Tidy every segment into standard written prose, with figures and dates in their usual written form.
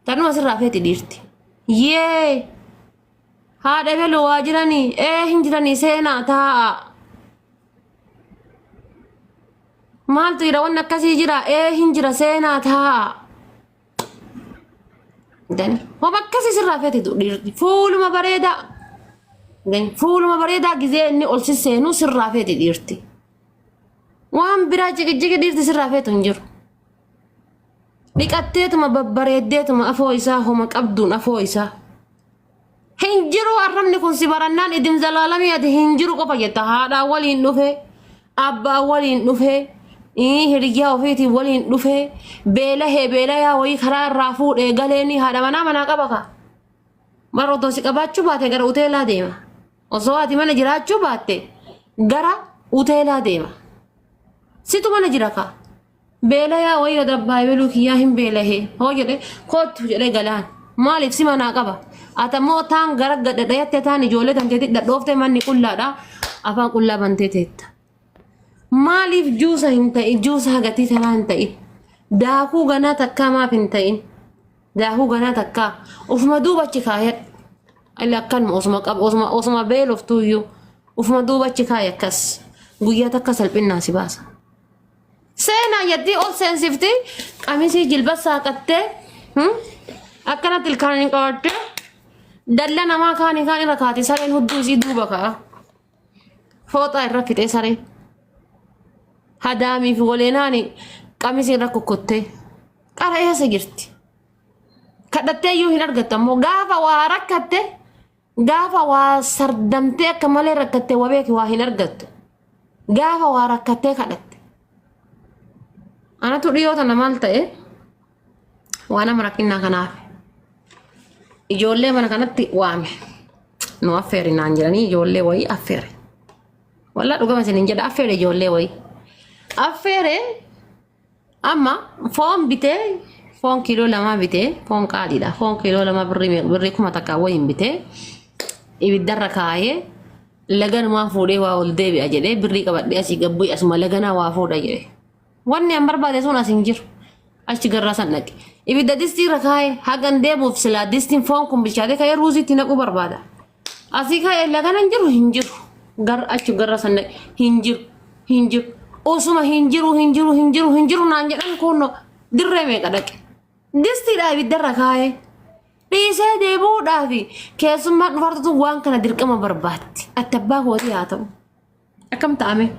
Tanuma sirraa feeti dhiirti. Yee! Haadha ebelu waa jiranii ee hin jiranii seenaa taa'a. Maaltu jira wanni akkasii jira ee hin jira seenaa taa'a. Dani homa akkasii sirraa feeti dhiirti fuuluma bareedaa. Dani fuuluma bareedaa gizee inni ol sisseenuu sirraa feeti dhiirti. Waan biraa ciqiciqi dhiirti sirraa feetu hin jiru. Dhiqatteetuma babbareeddeetuma afoo isaa homa qabduun afoo isaa. Hin jiru arrabni kun si barannaan idin zalaalamii ati hin jiru qofa jetta haadhaa waliin dhufe abbaa waliin dhufe hiriyyaa ofiitiin waliin dhufe beelahee beelayaa wayii karaa irraa fuudhee galeeni haadha manaa manaa qaba kaa. Bara otoo si qabaachuu baate gara uteelaa deema. Osoo ati mana jiraachuu baatte gara uteelaa deema. Situ mana jira kaa. Beelayaa wayii abbaa ebeluu kiyyaa hin beelahee hoo jedhe koottu jedhee galaan maaliif si manaa qaba ati ammoo taan gara gadhadhayatte taan ijoollee tanteetti dhadhooftee manni qullaadha afaan qullaa bantee teetta. Maaliif juusa hin ta'in juusa hagatii tanaa hin ta'in daakuu ganaa takkaa maaf hin ta'in daakuu ganaa takkaa ofuma duuba achi kaayadhu. Illee akkanuma osuma qab osuma osuma beeloftuuyyuu ofuma duuba achi kaayi akkas guyyaa takka salphinnaa si baasa. Seenaa jettii ol seensifti qamisii jilba saaqattee akkanatti ilkaan hin qabattee dalla namaa kaan kaan irra kaati sareen hudduu isii duuba ka'a. Fooxaa irra fixee sareen. Hadaamii fi waleenaan qamisii irra kukkuttee qara eessa jirti? Kadhattee iyyuu hin argattu ammoo gaafa waa rakkatte Gaafa waa sardamtee akka malee rakkatte waa beeki waa hin argattu. Gaafa waa rakkattee kadhatte. Anatu dhiyoo tana maal ta'e waa nama rakkinnaa kanaaf. Ijoollee mana kanatti waame. Nu affeeri naan jedhanii ijoollee wayii affeere. Wallaa dhugama isiniin jedha affeere ijoollee wayii. Affeere Amma foon bitee foon kiiloo lamaa bitee foon qaaliidha. Foon kiiloo lama birrii birrii 1000 wayiin bitee ibiddarra kaayee laganumaa fuudhee waa ol deebi'a jedhee birrii qabadhee asii gabbu'e asuma laganaa waa fuudha jedhe. Wanni an barbaade sun as hin jiru. Achi garraa san dhaqe. Ibidda distii irra kaayee hagan deemuuf silaa distiin foon kun bilchaatee ka'ee ruuziitti naquu barbaada. Asii ka'ee lagana hin jiru hin jiru. Gar achi garra san dhaqe hin jiru hin jiru. Osuma hin jiru hin jiru hin jiru hin jiru naan jedhan kunno dirree meeqa dhaqe. Distiidha ibiddarra kaayee. Dhiisee deebi'uudhaaf keessummaan dhufartutu waan kana dirqama barbaaddi. Atti abbaa kootii haa ta'u. Akkam ta'ame?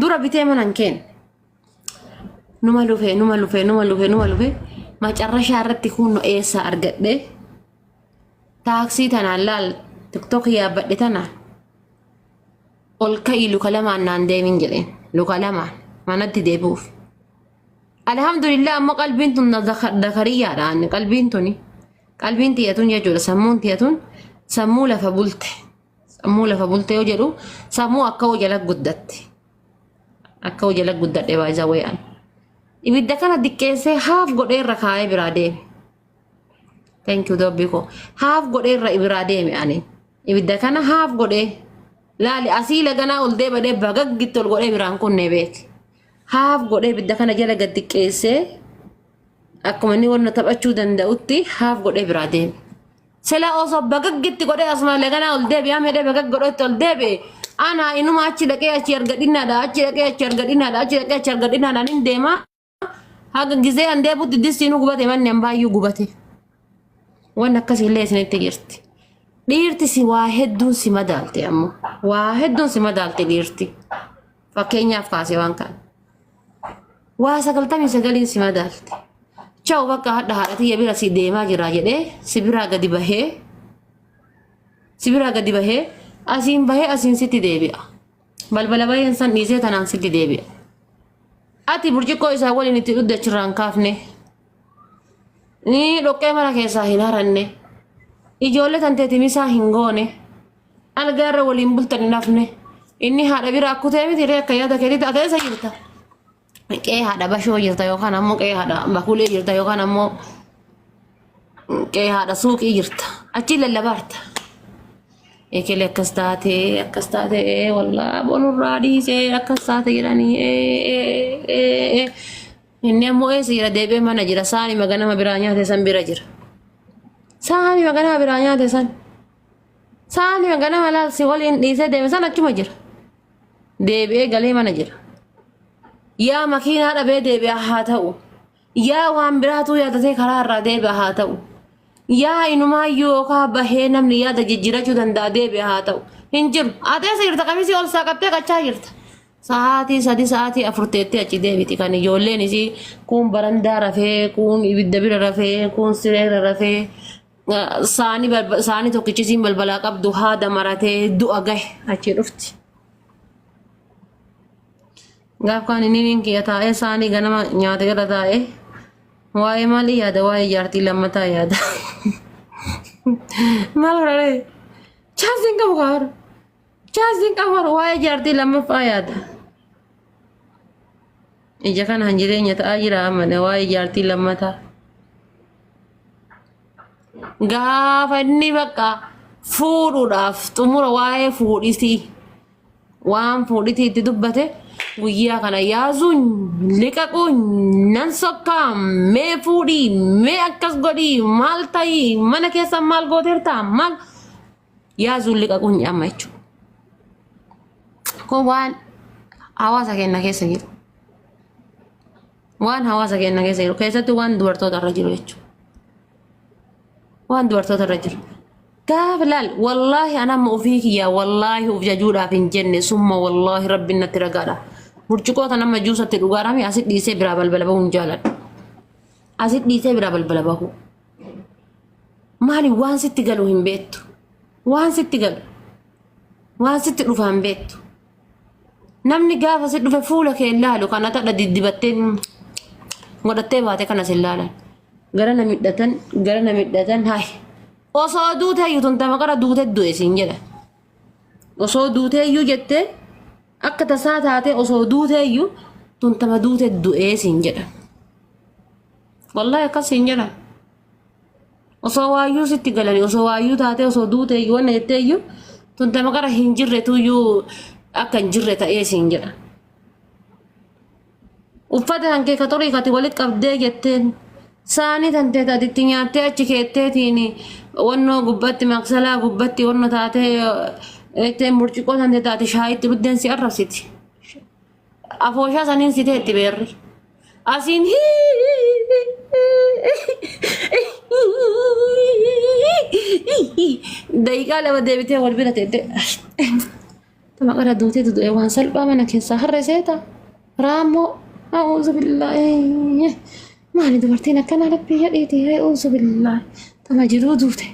Dura bitee mana hin keenne. Numa lufe numa lufe numa lufe numa lufe macarrashaa irratti kunno eessaa argadhe. Taaksii tanaan laal tiktok yaabbadhe tana ol ka'ii luka lamaan naan deemin jedheen luka lamaan manatti deebi'uuf. Alhamdulillah ammoo qalbiin tun zakariyyaadha ani qalbiin tuni qalbiin tiyatun jechuudha sammuun tiyatun sammuu lafa bulte sammuu lafa bulte yoo jedhu sammuu akka hoo jala guddatte akka hoo jala guddadhe baay'isa wayaan ibidda kana diqqeessee haaf godhee irra kaa'ee biraa deeme. Thank you dobbii koo. Haaf godhee irra biraa deeme ani. Ibidda kana haaf godhee. Laali asii laganaa ol deebadhee bagaggitti ol godhee biraan kunne beeki. Haaf godhee ibidda kana jala gad xiqqeessee akkuma inni wanna taphachuu danda'utti haaf godhee biraa deeme. Sila osoo bagaggitti godhee asuma laganaa ol deebi'aa medhee bagag godhetti ol deebi'e ana inuma achi dhaqee achi argadhinaadha achi dhaqee achi argadhinaadha achi dhaqee achi argadhinaadha nin deema. Haga gizee an deebutti distiinuu gubate manni an baayyuu gubate. Waan akkasii illee isinitti jirti. Dhiirti si waa hedduun si madaalte ammoo. Waa hedduun si madaalte dhiirti. Fakkeenyaaf kaasee waan kana. Waa 99n si madaalte. Chaw bakka hadha haadha tiyya bira si deemaa jira jedhee si biraa gadi bahee si biraa gadi bahee asiin bahee asiin sitti deebi'a. Balbala baheen san dhiisee tanaan sitti deebi'a. Ati burcuqqoo isaa waliin itti dhugde achirraa hin kaafne. Ni dhoqqee mana keessaa hin haranne. Ijoollee tanteeti misaa hin goone. Algaarra waliin bultan hin hafne. Inni haadha bira akkutee miti ree akka yaada keetitti ati eessa jirta? Qe'ee haadha bashoo jirta yookaan ammoo qe'ee haadha bakulee jirta yookaan ammoo qe'ee haadha suuqii jirta. Achi lallabaarta. Ekelee akkas taate akkas taate wallaa bonurraa dhiisee akkas taate jedhanii. Inni ammoo eessa jira deebi'ee mana jira saani maganama biraa nyaate san bira jira. Saani maganama biraa nyaate san. Saani maganama laal si waliin dhiisee deeme san achuma jira. Deebi'ee galee mana jira. Yaa makiinaa dhabee deebi'a haa ta'u. Yaa waan biraatuu yaadatee karaa irraa deebi'a haa ta'u. Yaa inumaayyuu yookaan bahee namni yaada jijjiirachuu danda'a deebi'a haa ta'u. Hin jiru. Ati eessa jirta qamisii ol saaqattee qachaa jirta. Sa'aatii 3 sa'aatii 4 teettee achi deebiti kan ijoolleen isii kuun barandaa rafee kuun ibidda bira rafee kuun sireerra rafee saani saani tokkichi isiin balbalaa qabdu haada maratee du'a gahe achi dhufti. Gaaf kaan inni niin kiyya taa'ee saanii ganama nyaata irra taa'ee waa'ee maalii yaada waa'ee jaartii lammataa yaada. Maal godharee? Chaansiin qabu kaawara. Chaansiin qabu bara waa'ee jaartii lammaffaa yaada. Ija kanaan jireenya ta'aa jira amane waa'ee jaartii lammataa. Gaafa inni bakka fuudhuudhaaf xumura waa'ee fuudhisii waan fuudhitii itti dubbate guyyaa kana yaazuun liqaquun nan sokkaa mee fuudhii mee akkas godhii maal ta'ii mana keessa maal gooteertaa maal yaazuun liqaquun jedhama jechuudha. Kun waan hawaasa keenya keessa jiru. Waan hawaasa keenya keessa jiru keessattuu waan dubartoota irra jiru jechuudha. Waan dubartoota irra jiru. Gaafa laal wallaahi ana amma ofii kiyyaa wallaahi of jajuudhaaf hin jenne summa wallaahi rabbiin natti ragaadha. Burcuqoo tan amma juusatti dhugaadhaami asit dhiisee biraa balbala bahuu hin jaaladhu. Asit dhiisee biraa balbala bahuu. Maali waan sitti galu hin beektu. Waan sitti galu. Waan sitti dhufa hin beektu. Namni gaafa si dhufe fuula kee hin laalu kana tadha diddibattee godhattee baate kana si laalan. Gara na midhatan gara na midhatan hayi. Osoo duutee iyyuu tun tama qara duute du'e siin jedha. Osoo duutee iyyuu jettee akka tasaa taatee osoo duutee iyyuu tun tama duute du'ee siin jedha. Wallahi akkas siin jedha. Osoo waayyuu sitti galanii osoo waayyuu taatee osoo duutee iyyuu wanna jettee iyyuu tun tama qara hin jirretu iyyuu akka hin jirre ta'ee siin jedha. Uffata kan kee ka xurii kati walitti qabdee jetteen saanii tan tee tatitti nyaattee achi keetteetiin wannoo gubbatti maksalaa gubbatti wanno taatee jetteen burcuqqoo tan tee taate shaayitti buddeen si arrabsiti. Afooshaa saniin si teetti beerri. Asiin daqiiqaa lama deebitee wal bira teette. Tama qara duutee du'e waan salphaa mana keessaa harree seeta. Raammoo a'uuzu billaahi. Maali dubartiin akkanaa rabbii jedhiiti a'uuzu billaahi. Tama jiruu duute.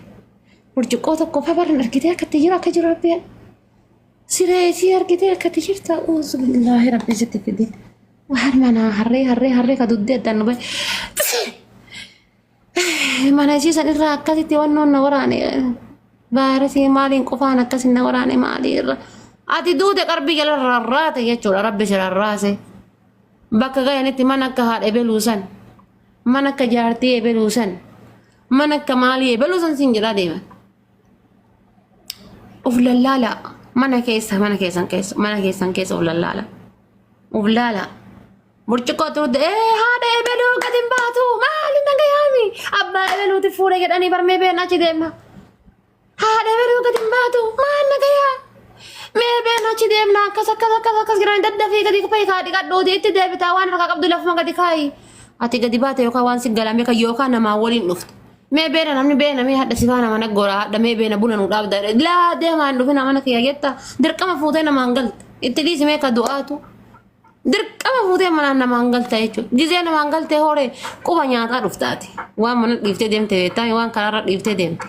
Burcuqqoo tokko fa baran argitee akka itti jiru akka jiru rabbii jedhi. Siree isii argitee akka itti jirtu a'uuzu billaahi rabbii sitti fide. Waan manaa harree harree harree ka duddee addaan nu bahe. Mana isii san irraa akkasitti wannoon na waraane vaayirasii maaliin qofaan akkasi na waraane maalii irra. Ati duute qarbii jala rarraate jechuudha rabbi si rarraase. Bakka gayanitti mana akka haadha ebeluu san mana akka jaartii ebeluu san mana akka maalii ebeluu san siin jedhaa deeman. Of lallaala mana keessa mana keessan keessa mana keessan keessa of lallaala. Of laala. Burcuqqoo turte ee haadha ebeluu gadi hin baatu maali nagayaami abbaa ebeluuti fuudhe jedhanii barmee been achi deemna. Haadha ebeluu gadi hin baatu maal nagayaa mee been achi deemna akkas akkas akkas akkas jedhanii daddafii gadi kufee kaa dhiqadhuuti itti deebitaa waan harkaa qabdu lafuma gadi kaayi. Ati gadi baate yookaan waan si galame kan yookaan namaa waliin dhufte. Mee beena namni beena mee hadha sifaa nama naggora hadha mee beena buna nu dhaabda laa deemaa hin dhufina mana kiyya jetta dirqama fuutee namaan galte itti dhiisi mee ka du'aatu. Dirqama fuutee manaan namaan galta jechuudha. Gizee namaan galtee horee quba nyaataa dhuftaati. Waan mana dhiiftee deemte beektaa waan karaarra dhiiftee deemte.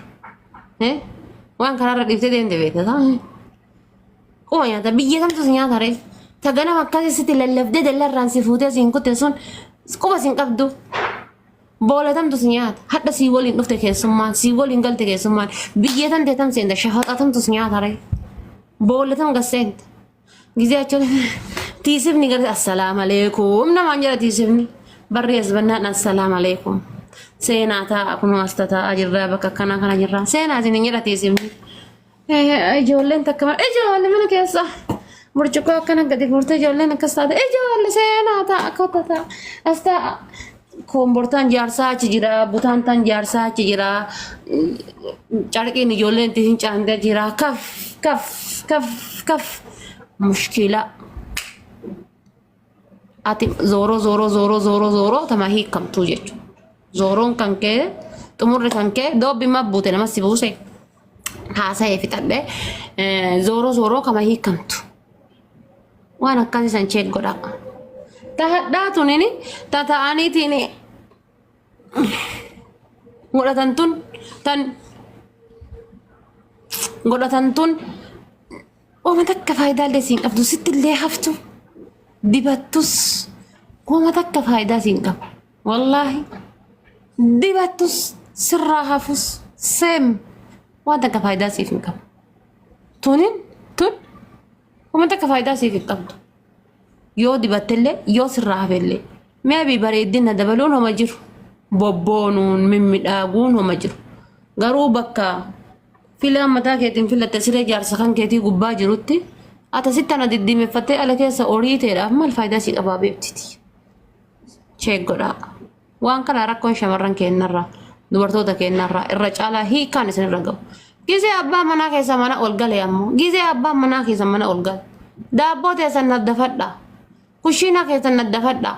Waan karaarra dhiiftee deemte beektaa. Quba nyaata biyya kamtu si nyaata ree. Ta ganama akkasii sitti lallabdee dallarraan si fuutee siin kutte sun quba sin qabdu. Boola tamtu si nyaata. Hadha sii waliin dhufte keessummaan sii waliin galte keessummaan biyya tam tee tam seenta shafaxa tamtu si nyaata ree. Boola tam gas seenta. Gizee achi tiisifni gara assalaam aleekum namaan jedha tiisifni. Barri as bannaan assalaam aleekum. Seenaa taa'a kunoo as tataa'aa jirraa bakka akkanaa kana jirraa. Seenaa isin hin jedha tiisifni. Ijoolleen takka mana ijoollee mana keessa. Burcuqqoo akkana gadi guurtee ijoolleen akkas taate ijoollee seenaa ta'a kota ta'a as ta'a. Koombortaan jaarsaa achi jira butaantaan jaarsaa achi jira carqiin ijoolleen itti fincaante jira kaf kaf kaf kaf mushkila. Ati zooroo zooroo zooroo zooroo zooroo tama hiikamtuu jechuudha. Zooroon kan kee xumurri kan kee doobbi ma buute nama si buuse haasa'ee fixadhe zooroo zooroo kama hiikamtu. Waan akkasii san cheek godha. Tahadhaa tunini tata'aniitiin godhatan tun tan godhatan tun Wama takka faayidaa illee siin qabdu sitti illee haftu dibattus wama takka faayidaa siin qabu. Wallaahi dibattus sirraa hafus seem waan takka faayidaa siif hin qabu. Tunin tun wama takka faayidaa siif hin qabdu. Yoo dibattellee yoo sirraa hafellee maybe bareeddina dabaluun homa jiru. Bobboonuun mimmidhaaguun homa jiru. Garuu bakka filaan mataa keetiin filatte siree jaarsa kan keetii gubbaa jirutti ata sitti ana diddiimeffattee ala keessa horii ta'eedhaaf maal faayidaa sii qabaa beektiti. Cheek godhaa. Waan kana rakkoon shamarran keennarraa dubartoota keennarraa irra caalaa hiikaan isinirra ga'u. Gizee abbaa manaa keessa mana ol gale ammoo gizee abbaa manaa keessa mana ol gale. Daabboo teessan naddafadhaa. Kushiinaa keessan naddafadhaa.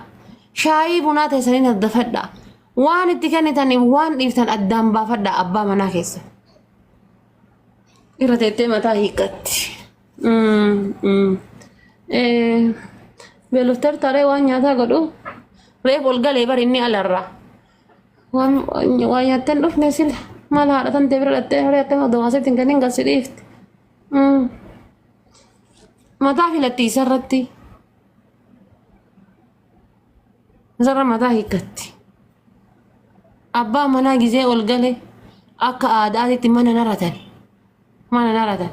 Shaayii bunaa teessanii naddafadhaa. Waan itti kennitaniif waan dhiiftan addaan baafadhaa abbaa manaa keessa. Irra teettee mataa hiikkatti. Beelofteer taree waan nyaataa godhu reef ol galee bari inni alarraa. Waan waan nyaattee hin dhufne sila maal haadha tantee bira dhattee horii akkana odoo asitti hin kennin gad si dhiifte. Mataa filatti isarratti. Isarra mataa hiikkatti. Abbaa manaa gizee ol gale akka aadaatitti mana naratan. Mana naratan.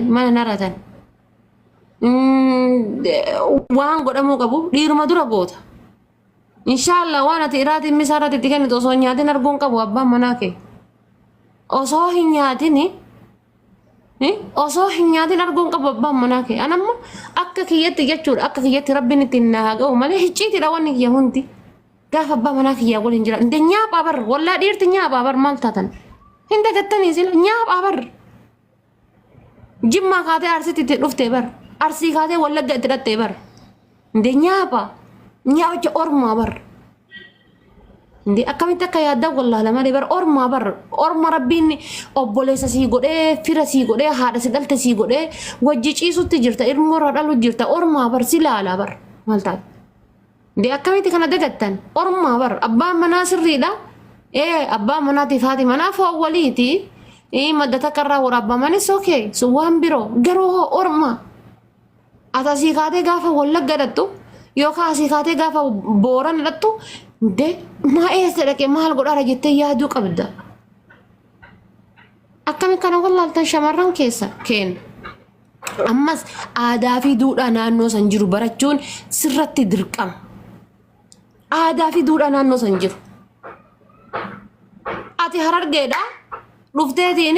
Mana naratan. Waan godhamuu qabu dhiiruma dura goota. Inshaallah waan ati iraatiin misaa irratti itti kennitu osoo hin nyaatin arguun qabu abbaan manaa kee. Osoo hin nyaatini osoo hin nyaatin arguun qabu abbaan manaa kee. Anamma akka kiyyatti jechuudha akka kiyyatti rabbiin ittiin na haa ga'u malee hicciitiidha wanni kiyya hundi. Gaafa abbaa manaa kiyyaa waliin jira. Inte nyaaphaa bar wallaa dhiirti nyaaphaa bar maal taatan. Hin dagattanii sila nyaaphaa bar. Jimmaa kaatee Arsiitti itti dhuftee bar. Arsii kaatee Wallagga itti dhattee bar. Indee nyaapha. Nyaapha ormaa bar. Indee akkamitti akka yaaddaa wallaala malee bar ormaa bar. Orma rabbiin obboleessa sii godhee fira sii godhee haadha si dhalte sii godhee wajji ciisutti jirta ilmoo irraa dhalu jirta ormaa bar si laala bar. Maal taate? Indee akkamitti kana dagattan? Ormaa bar abbaan manaa sirriidha. Ee abbaan manaatiif haati manaa foon waliiti. Ee madda takka irraa waraabbamanis okay sun waan biroo garuu hoo orma. Ati asii kaatee gaafa wallagga dhattu yookaan asii kaatee gaafa boorana dhattu de maa eessa dhaqee maal godhaara jettee yaaduu qabda. Akkami kana wallaaltan shamarran keessa keenya. Ammas aadaa fi duudhaa naannoo san jiru barachuun sirratti dirqama. Aadaa fi duudhaa naannoo san jiru. Ati harargeedha dhufteetiin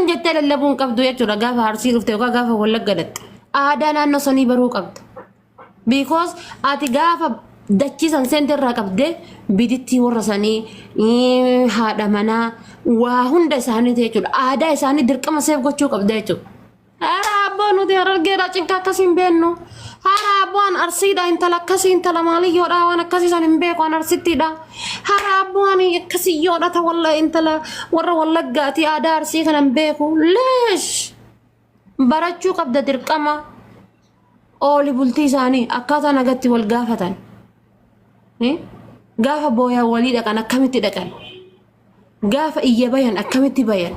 jettee lallabuu hin qabdu jechuudha gaafa arsii dhufte yookaan gaafa wallagga dhatte. Aadaa naannoo sanii baruu qabda. Because ati gaafa dachii san seente irraa qabdee bidittii warra sanii haadha manaa waa hunda isaaniiti jechuudha. Aadaa isaanii dirqama seef gochuu qabda jechuudha. Hara abboo nuti harargeedha cinqa akkasii hin beennu. Hara abboo an arsiidha intala akkasii intala maaliyyoodha waan akkasii san hin beeku an arsittiidha. Hara abboo ani akkasiyyoodha ta walla intala warra wallaggaati aadaa arsii kana hin beeku. Leesh barachuu qabda dirqama. Ooli bultii isaanii akkaataa nagatti wal gaafatan. Gaafa booyan walii dhaqan akkamitti dhaqan? Gaafa iyya bayan akkamitti bayan?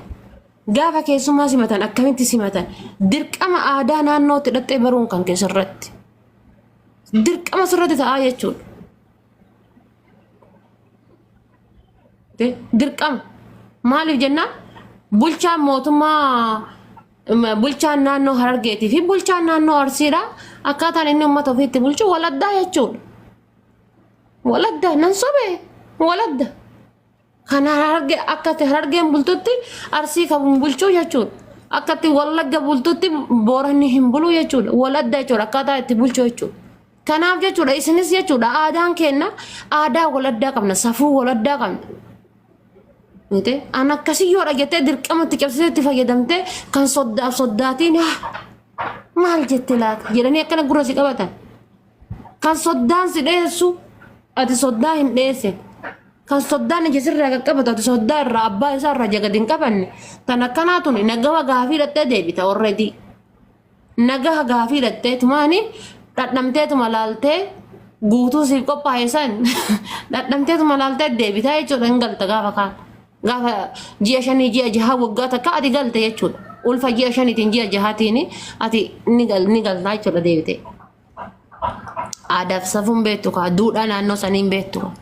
Gaafa keessummaa simatan akkamitti simatan? Dirqama aadaa naannootti dhaxxee baruun kan kee sirratti. Dirqama sirratti ta'aa jechuudha. Dirqama. Maaliif jennaan bulchaan mootummaa bulchaan naannoo Harargeetii fi bulchaan naannoo Arsiidha. Akkaataan inni uummata ofiitti bulchu waladdaa jechuudha. Waladda nan sobee waladda. Kan Harargee akka Harargeen bultutti Arsii kan bulchuu jechuudha. Akkatti Wallagga bultutti Booranni hin bulu jechuudha. Wal adda jechuudha akkaataa itti bulchu jechuudha. Kanaaf jechuudha isinis jechuudha aadaan keenna aadaa wal addaa qabna safuu wal addaa qabna. Mite an akkasii yoo dhagettee dirqama itti cabsitee itti fayyadamtee kan soddaaf soddaatiin "Ah, maal jette laata jedhanii akkana gurra si qabatan. Kan soddaan si dheessu ati soddaa hin dheessin. Kan soddaan ija sirraa qaqqabatu ati soddaa irraa abbaa isaa irraa ija gadi hin qabanne. Tan akkanaa tuni nagawa gaafii dhattee deebita already. Nagaha gaafii dhattee tumaani dhadhamteetuma laaltee guutuu siif qophaa'e san dhadhamteetuma laaltee deebitaa jechuudha hin galta gaafa kaan. Gaafa ji'a shanii ji'a jahaa waggaa takka ati galte jechuudha. Ulfa ji'a shaniitiin ji'a jahaatiin ati ni gal ni galtaa jechuudha deebitee. Aadaaf safuun beektu kaa duudhaa naannoo sanii hin beektu kaa.